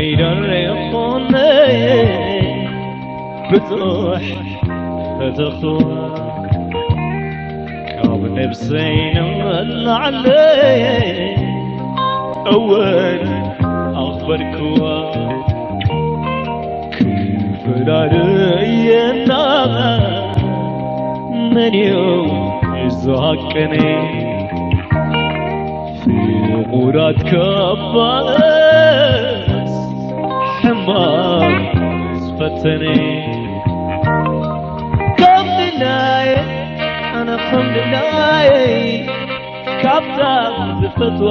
ይደር ይኾነ ብዙሕ ፈተኽዋ ካብ ነብሰይ ንላዕለ እውን ኣኽበርክዋ። ክፈላለየና መን እዩ ዝሃቅኒ? ፍቑራት ከባስ ሕማም ዝፈተነ። ከም ድላየ ኣነ ከም ድላየ ካብታ ዝፈትዋ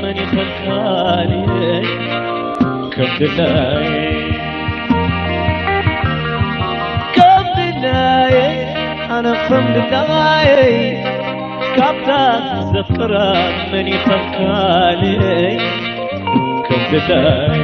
መን ይኸልካኒ? ከም ድላየ ከም ድላየ ኣነ ከም ድላየ ካብታ ዘፍቅራ መን ይኸልካኒ? ከም ድላየ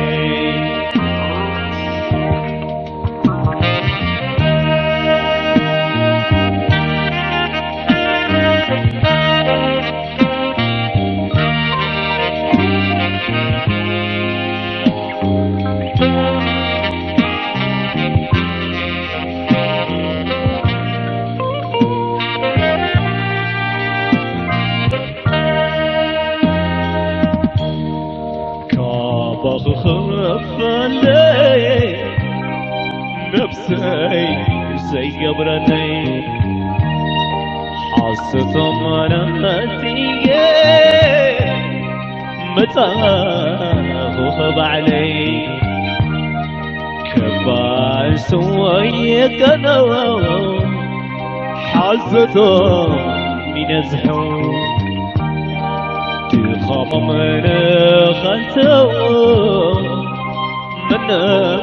ካባኺ ክፈለይ ነብሰይ ዘይገብረለይ ሓሰቶም ማለትየ መጻኹ ኸባዕለይ ከባእስዎ የቀነዎ ሓዘቶም ይነዝሑ ድኻሞም ንኸንተው ምንም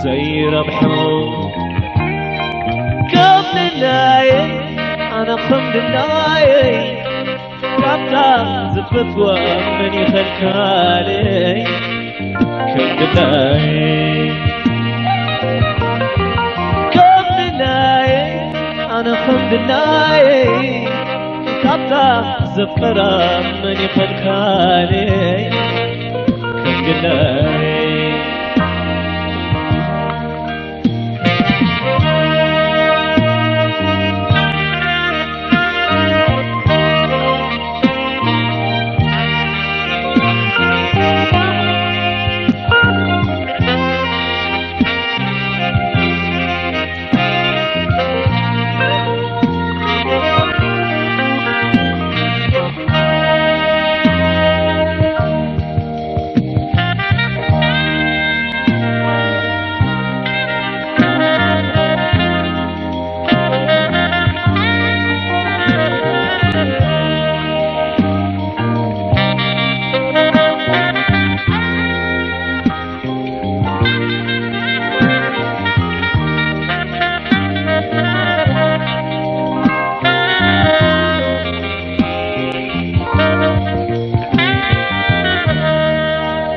ዘይረብሑ ከም ድላየ ኣነ ከም ድላየ ካብታ ዝፈትዋ መን ይኸልካለይ ከም ድላየ ከም ድላየ ኣነ ከም ድላየ ካብታ ዘፍቀራ መን ይኸልካለይ ከም ድላየ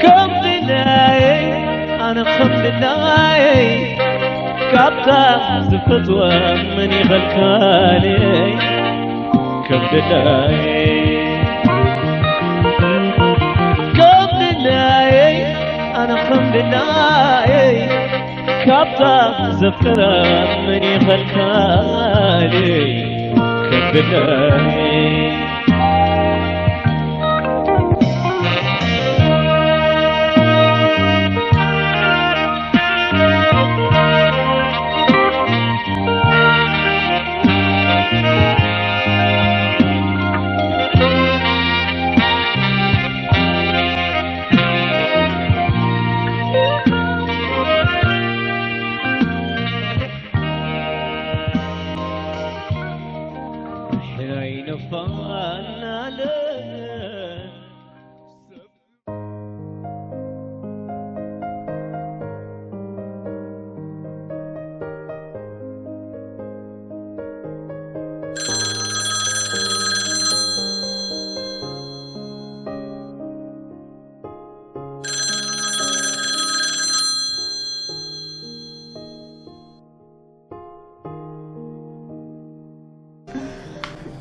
ከም ድላየይ ኣነ ከም ድላየይ ካብታ ዝፈትዋ መን ይኸልካለይ ከም ድላየይ ከም ድላየይ ኣነ ከም ድላየይ ካብታ ዘፍቅራ መን ይኸልካለይ ከም ድላየይ ሕራይ ነፋናለን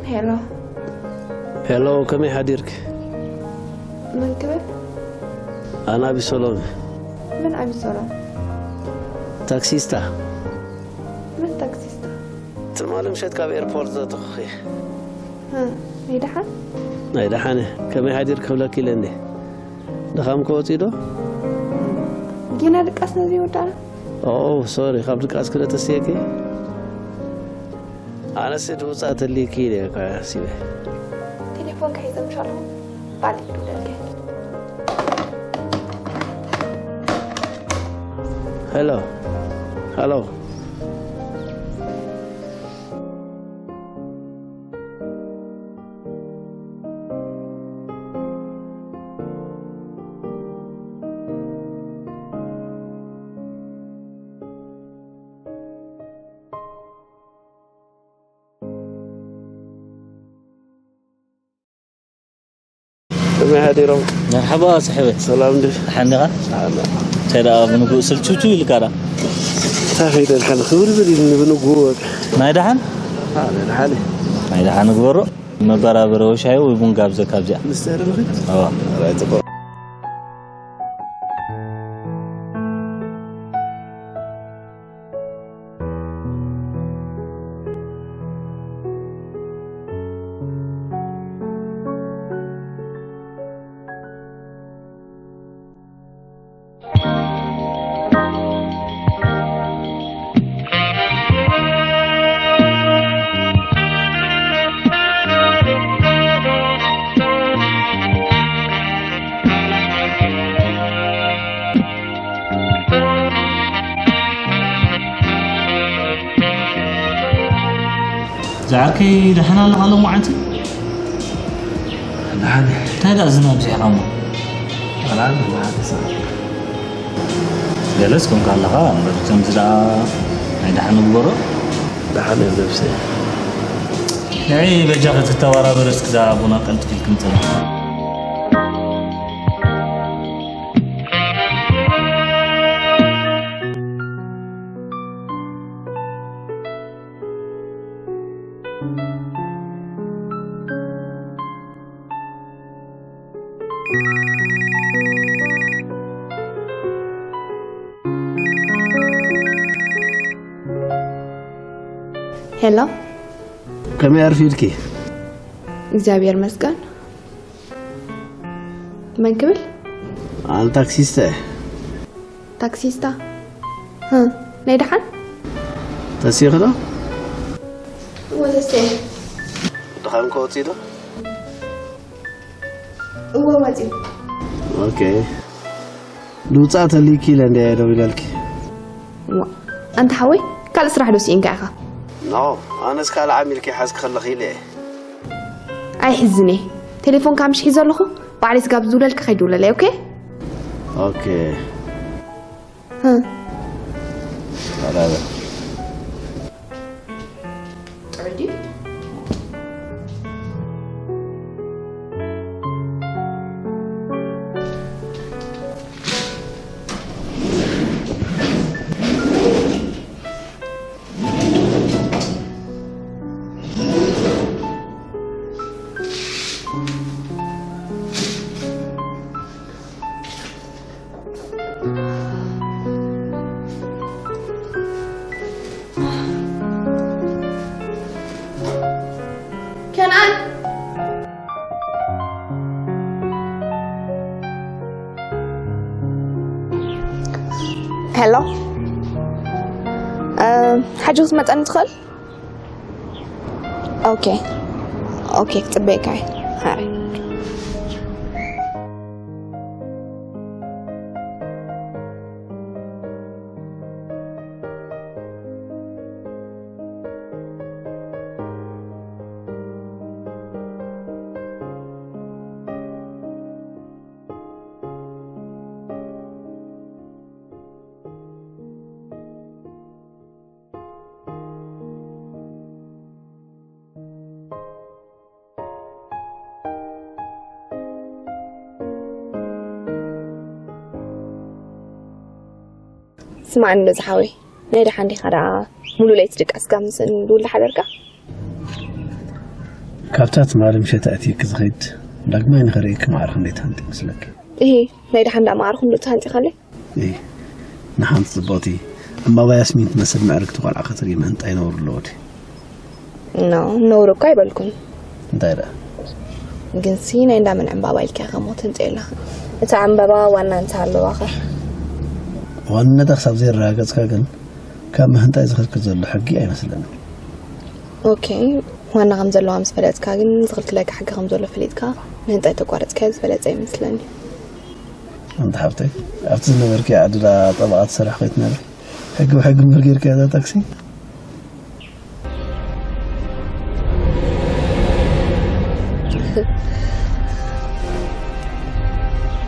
ሄሎ። ሄሎ፣ ከመይ ሓዲርክ? መን ክብል? ኣነ ኣቢሰሎም። من عم يسرق؟ ታክሲስታ من تاكسيستا؟ ትማሊ ምሸት ካብ ኤርፖርት ዘተኹኺ ها، هي دحن؟ ናይ ደሓነ ከመይ ሓዲር ክብለኪ ኢለ እንዴ ድኻም ከወፂ ዶ جينا دقاسنا زي ودعنا؟ ኦ ሶሪ ካብ ድቃስ ክለ ተስየኪ ኣነስ ድውፃእ ተልይኪ ኢለ እኳ ሓሲበ تليفون كحيزة مش عارفة. بعد يدو لك. ሄሎ ሄሎ ከመይ ሓዲሮም መርሓባ ስሕበ ሰላም ድ ሓንኻ እንታይ ደኣ ብንጉእ ስልችውችው ኢልካ ዳ እንታይ ከይደልካ ንክብልብል ኢሉ ንብንጉ ናይ ደሓን ሓደ ሓደ ናይ ደሓን ንግበሮ መበራበሪ ወይ ሻሂ ወይ ቡን ጋብዘካ ኣብዚኣ ምስተር ንኽድ ኣዋ ራይ ጽቡቅ ዝዓርከይ ደሓን ኣለኻ ሎም መዓልቲ ደሓን እንታይ ደኣ ዝናብ ዚዕኻ እሞ ኣላን ማሓተሰ ገለስ ኮንካ ኣለኻ እምበር ከምዚ ደኣ ናይ ደሓን ንግበሮ ደሓን እዮም ነብሰይ ንዒ በጃ ክትተባራበረ እስክዛ ቡና ቀልጥፍ ኢልክም ጽና ሄሎ ከመይ ኣርፊድኪ እግዚኣብሔር መስገን መን ክብል ኣነ ታክሲስተ እየ ታክሲስታ ህ፣ ናይ ደሓን ተሲኺ ዶ ወዘሰ ድኻም ከወፂ ዶ እወ ወፂኡ ኦኬ ድውፃእ ተልይኪ ኢለ እንደ ደው ኢለልኪ እዋ፣ ኣንታ ሓወይ ካልእ ስራሕ ዶ ስኢንካ ኢኻ ኖ ኣነስ ካልእ ዓሚልኪ ሓዝኪ ከለኺ ኢለ እየ ኣይሕዝን እየ ቴሌፎንካ ምሽ ሒዘ ኣለኹ ባዕለይ ስጋብ ዝውለልካ ከይድውለለይ ኦኬ ኦኬ ህ፣ ኣላለ ከነኣን ሄሎ እ፣ ሓጂ ክትመፀኒ ትኽእል ኦኬ ኦኬ ክፅበየካ እየ ሓራይ ስማዕኒ ዶ ዝሓወይ ናይ ደሓን ዲኻ ደኣ ሙሉ ለይቲ ድቃስካ ምስን ድውል ሓደርካ ካብታ ትማሊ ምሸት ኣእትየኪ ዝኸይድ ዳግማይ ንኸርእየኪ ማዕረ ክንደይ ትሃንጢ መስለኪ እሂ ናይ ደሓን ዳ ማዕርኹም ዶ ትሃንጢኻለይ እይ፣ ንሓንቲ ጽብቕቲ ዕምባባ ያስሚን ትመስል ምዕርግቲ ቆልዓ ከተርኢ ምህንጣይ ነውሪ ኣለዎ ድዩ? ኖ፣ ነውሪ እኮ ኣይበልኩን። እንታይ ደኣ? ግንሲ ናይ እንዳ መን ዕምባባ ኢልካ ኢኻ እሞ ትህንጥዮ ኣለኻ? እታ ዕምባባ ዋና እንተሃለዋ ኸ? ዋንነታ ክሳብ ዘየረጋገጽካ ግን ካብ ምህንጣይ ዝኽልክል ዘሎ ሕጊ ኣይመስለንን። ኦኬ፣ ዋና ከም ዘለዋ ምስ ፈለጥካ ግን ዝኽልክለካ ሕጊ ከም ዘሎ ፈሊጥካ ምህንጣይ ተቋረጽካዮ ዝበለጸ ይመስለኒ። ኣንቲ ሓብተይ፣ ኣብቲ ዝነበርክዮ ዓዲ ደኣ ጠበቓ ትሰርሒ ከይትነብሪ ሕጊ ብሕጊ እምበር ጌርክያ እዛ ታክሲ?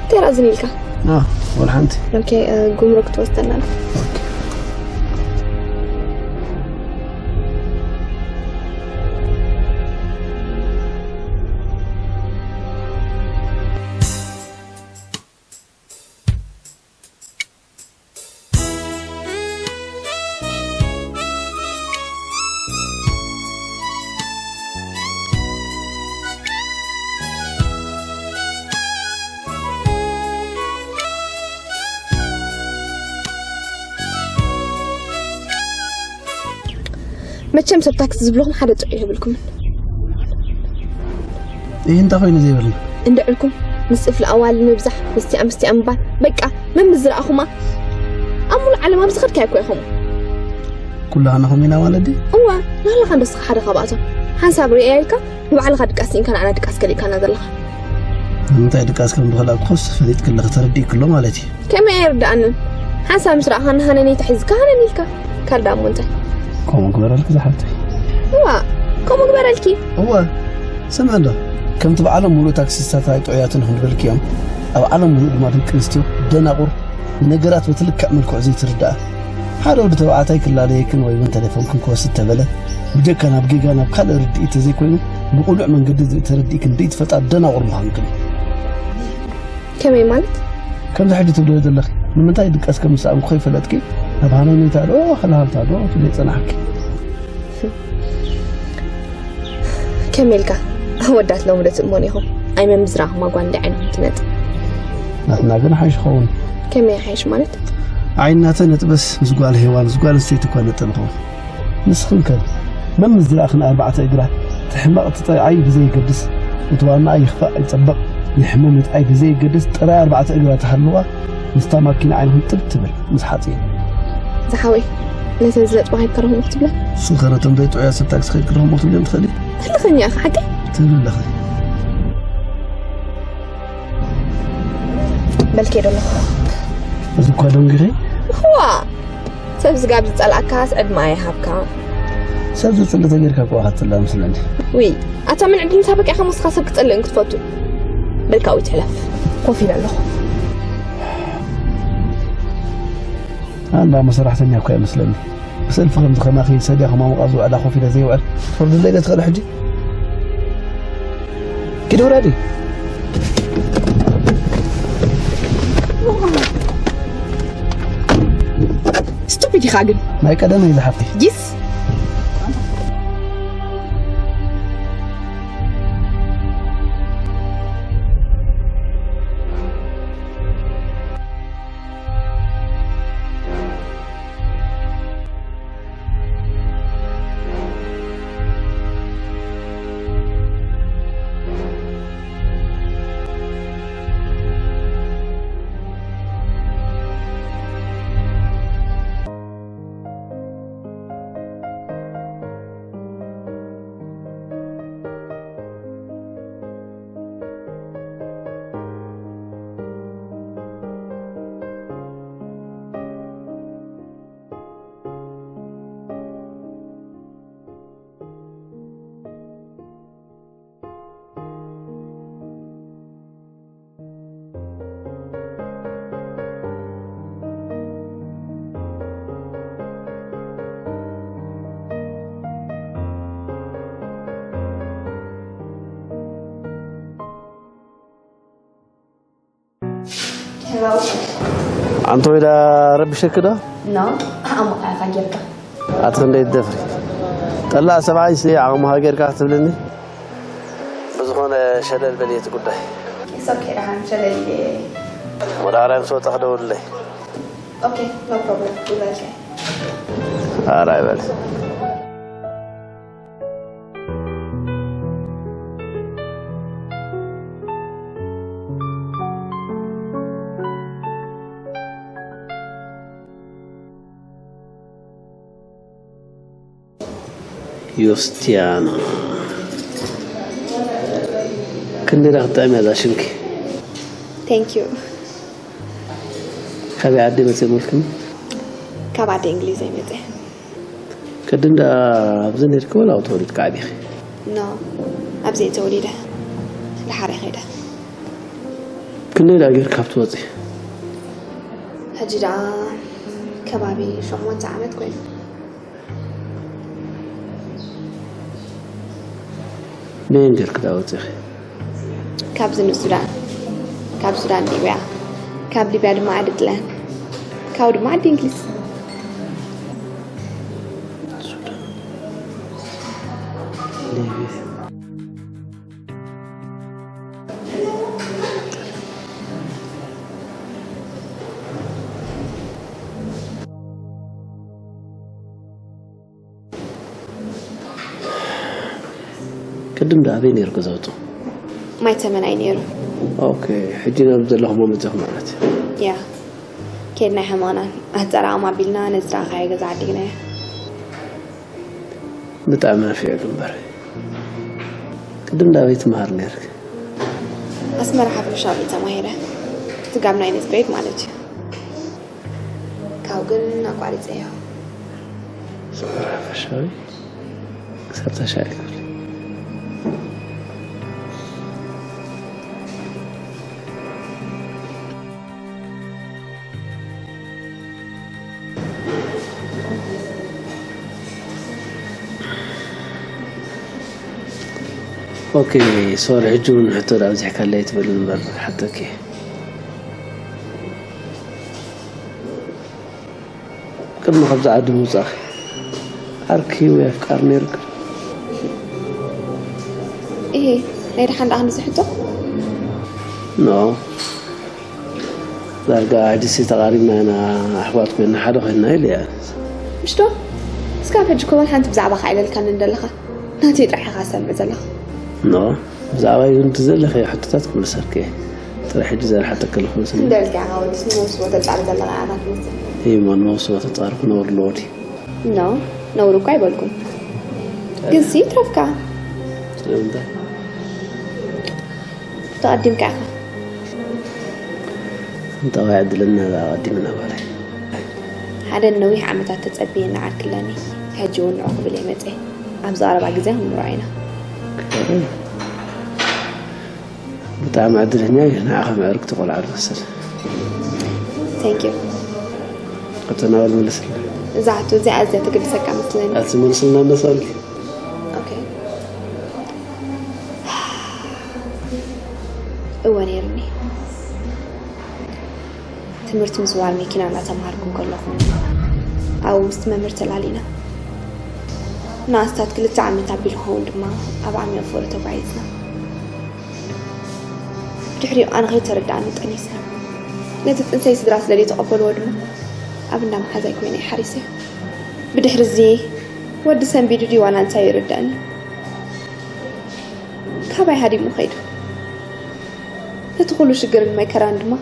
ተራዝን ኢልካ ወላ ሓንቲ። ኦኬ፣ ጉምሩክ ትወስደና። መቸም ሰብ ታክሲ ዝብለኹም ሓደ ጥዑይ የብልኩምን። ይህ እንታይ ኮይኑ ዘይብልና? እንድዕልኩም ምስ እፍሊ ኣዋልድ ምብዛሕ፣ ምስቲኣ ምስቲኣ ምባል፣ በቃ መምስ ዝረኣኹማ ኣብ ሙሉእ ዓለም ኣብ ዝኸድካዮ እኮ ኢኹም። ኩላህና ኸም ኢና ማለት ድዩ? እወ፣ ናህለኻ እንደስኻ ሓደ ካብኣቶም ሓንሳብ ርእያ ኢልካ ንባዕልኻ ድቃስ ስኢንካ ንዓና ድቃስ ከሊእካና ዘለኻ። ንምንታይ ድቃስ ከም ዝኸላእኩስ ፈሊጥክለኺ ተረዲእክሎ ማለት እዩ። ከመይ ኣይርድኣንን? ሓንሳብ ምስ ረኣኻኒ ሃነነይ ተሒዝካ ሃነን ኢልካ ካልዳ እሞ እንታይ? ከምኡ ግበረልኪ ዝሓፍተይ። እዋ፣ ከምኡ ግበረልኪ። እዋ፣ ስምዒ እንዶ ከምቲ ብዓለም ሙሉእ ታክሲስታት ኣይጥዑያትን ክንበልኪ እዮም። ኣብ ዓለም ሙሉእ ድማ ደቂ ኣንስትዮ ደናቑር፣ ንነገራት በቲ ልክዕ መልክዑ ዘይትርድኣ። ሓደ ወዲ ተባዕታይ ክላለየክን ወይ እውን ተሌፎንክን ክወስድ ተበለ፣ ብጀካ ናብ ጌጋ ናብ ካልእ ርድኢት ተዘይኮይኑ ብቕኑዕ መንገዲ ዘይተረዲእክን ዘይትፈልጣ ደናቑር ምዃንክን እዩ። ከመይ ማለት? ከምዚ ሕጂ ትብልዮ ዘለኺ ንምንታይ ድቃስ ከም ዝሰኣንኩ ከይፈለጥኪ ናብ ሃነነይታ ዶ ሃለሃልታ ዶ ትብሊ ጸናሕኪ? ከመይ ኢልካ ኣወዳት ሎሚ ዶ ትእመኑ ኢኹም? ኣይ መምዝራኹም ኣጓንዲ ዓይንኹም ትነጥ። ናትና ግን ሓይሽ ኸውን። ከመይ ሓይሽ ማለት? ዓይናተ ነጥበስ ምስ ጓል ሄዋን ምስ ጓል ኣንስተይቲ እኳ ነጥብ ኸውን። ንስኽን ከ መምዝራእኽን ኣርባዕተ እግራ ትሕመቕ ትጠዓይ ብዘይገድስ እቲ ዋናኣ ይኽፋእ ይጸበቕ ንሕመም ይጥዓይ ብዘይገድስ ጥራይ ኣርባዕተ እግራ ትሃልዋ ምስታ ማኪና ዓይንኹም ጥብ ትብል ምስ ሓፂን። ዝሓወይ ነተን ዝነጥባ ሃይከረኹም ክትብላ እሱ ኸረቶም ዘይጥዑያ ሰብ ታክሲ ከይክረኹም ክትብልዮም ትኽእል እዩ። ትልኽን እያ ሓቂ ትብል ኣለኸ በልኬ ዶ ኣለኹ እዚ እኳ ደንጊኺ ዋ ሰብ ስጋብ ዝጸልኣካስ ዕድመ ኣይሃብካ። ሰብ ዘጽልእ ተገይርካ እኮ ኢኻ ትጽላእ መስለኒ። ውይ ኣታ ምን ዕድል ምሳበቅዕካ ሞስኻ ሰብ ክጸልእን ክትፈቱ። በልካ ውይ ትሕለፍ ኮፍ ኢለ ኣለኹ። ኣንዳ መሰራሕተኛ እኮ እያ መስለኒ። ብሰልፊ ከምዚ ከማኺ ሰድያ ከማሙቓ ዝውዕላ ኮፍ ኢለ ዘይውዕል ትፈርድለይ ዶ ትኽእሊ ሕጂ? ኪዲ ውረዲ። ስቱፒድ ኢኻ ግን። ናይ ቀደመይ ዝሓፍተይ። ጂስ። ኣንተ ወይዳ ረብሸኪ ዶ? ኖ፣ ዓቕምኻ ኢኻ ጌርካ። ኣቲ ክንደይ ትደፍሪ? ጠላዕ ሰብዓይሲ ዓቕምኻ ጌርካ ክትብልኒ? ብዝኾነ ሸለል በሊ እቲ ጉዳይ። It's okay ደሓን ሸለል ኢለ። ወደ ኣርያ ምስ ወጻኺ ደውልለይ። Okay, no problem. We will try. ኣራይ በል። ዮስትያና ክንደይ ዳ ክትጥዕም እያ እዛ ሽምኪ? Thank you. ካበይ ዓዲ መፅእ ምልክኒ? ካብ ዓዲ እንግሊዝ እየ መፅእ። ቅድም ዳ ኣብዚ ነርኪ ወላ ኣብኡ ተወሊድካ ዓቢኺ? ኖ፣ ኣብዚ እየ ተወሊደ። ድሓር እየ ከይደ። ክንደይ ዳ ጌርካ ኣብ ትወፂ? ሕጂ ደኣ ከባቢ ሸሞንተ ዓመት ኮይኑ። መን ጌርክ ዳ ወፂኺ? ካብ ዝኑብ ሱዳን፣ ካብ ሱዳን ሊብያ፣ ካብ ሊብያ ድማ ዓዲ ጥልያን፣ ካብኡ ድማ ዓዲ እንግሊዝ። ሱዳን፣ ሊብያ። ቅድም ዳ ኣበይ ነይሩ ገዛውቱ? ማይ ተመን ኣይ ነይሩ። ኦኬ፣ ሕጂ ናብ ዘለኹሞ መፅኹ ማለት እዩ። ያ፣ ከድና ሕማናን ኣፀራቕም ኣቢልና ነዝራእኻዮ ገዛ ዓዲግናዮ። ብጣዕሚ ነፊዕክ እምበር። ቅድም ዳ ኣበይ ትመሃር ነይርክ? ኣስመራ ሓፈሻዊ ተማሂረ። ክትጋብ ናይ ነዝ ግሬድ ማለት እዩ። ካብ ግን ኣቋሪፀዮ። ኣስመራ ሓፈሻዊ ክሳብ ታሻይ ክፍሊ። ኦኬ፣ ሶሪ፣ ሕጂ እውን ሕቶ ዳ ኣብዚሕካለይ ትብል እምበር ሓተኪ። ቅድሚ ካብዚ ዓዲ ምውፃእኺ ዓርኪ ወይ ኣፍቃሪ ነይሩኪ? እሄ፣ ናይ ደሓን ደኣ ክንዲ ዝሕቶ? ኖ፣ ዳርጋ ሕጂሲ ተቓሪብና ኢና፣ ኣሕዋት ኮይንና፣ ሓደ ኮይንና ኢለ እያ። ምሽ ዶ? እስካብ ሕጂ ኮመን ሓንቲ ብዛዕባኻ ኣይበልካንን ዘለኻ። ናተይ ጥራሕ ኢኻ ሰምዕ ዘለኻ። ኖ፣ ብዛዕባይ እውን ትዘለኽዮ ሕቶታት ክምልሰልኪ እየ። ጥራሕ ሕጂ ዘርሓተኪ ኣለኹ መስለኒ። እንደልካ ኢኻ ወዲስ ንመውስቦ ተጻሪ ዘለኻ ኢኻ ትመስል። እሞ ንመውስቦ ተጻሪ ክነብር ኣለዎ ድዩ? ኖ፣ ነውሪ እኳ ኣይበልኩን። ግንሲ ይትረፍካ። ስለምንታይ? ተቐዲምካ ኢኻ። እንተዋይ ዕድልና ኣቐዲምና ጓለይ። ሓደ ነዊሕ ዓመታት ተጸብየኒ ዓርኪ ኣለኒ። ሕጂ እውን ንዑ ክብል እየ መጽየ። ኣብዚ ቀረባ ግዜ ክንምርዖ ኢና። ብጣዕሚ ዕድለኛ እዩ ንዓኻ ምዕርግቲ ቆልዓ ዝመስል። Thank you። ሕቶ ናበል መልስልና። እዛ ሕቶ እዚኣ ኣዝያ ትግድሰካ መስለኒ። ኣቲ መልስልና እነስኣልኪ። ኦኬ። እወ ነይሩኒ። ትምህርቲ ምዝዋር መኪና እናተምሃርኩ እንከለኹ ኣብኡ ምስቲ መምህር ተላሊና። ንኣስታት ክልተ ዓመት ኣቢሉ ክኸውን ድማ ኣብ ዓሚቕ ፍቕሪ ተጓዒዝና። ብድሕሪኡ ኣነ ከይተረድኣኒ ጠኒሰ። ነቲ ጥንሰይ ስድራ ስለ ዘይተቐበልዎ ድማ ኣብ እንዳ መሓዛይ ኮይነ እየ ሓሪሰ። ብድሕሪ እዚ ወዲ ሰንቢዱ ድዩ ዋላ እንታይ ይርድኣኒ። ካባይ ሃዲሙ ከይዱ። ነቲ ኩሉ ሽግርን መከራን ድማ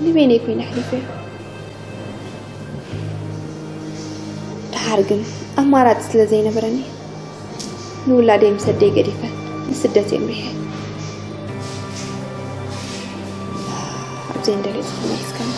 ንበይነይ ኮይነ ኣሕሊፈዮ። ደሓር ግን ኣማራጺ ስለ ዘይነበረኒ ንውላደይ ምስ ኣደይ ገዲፈ ንስደት እየ ኣምሪሐ። ኣብ ዘይንደልዮ ዝኾነ ይስከም።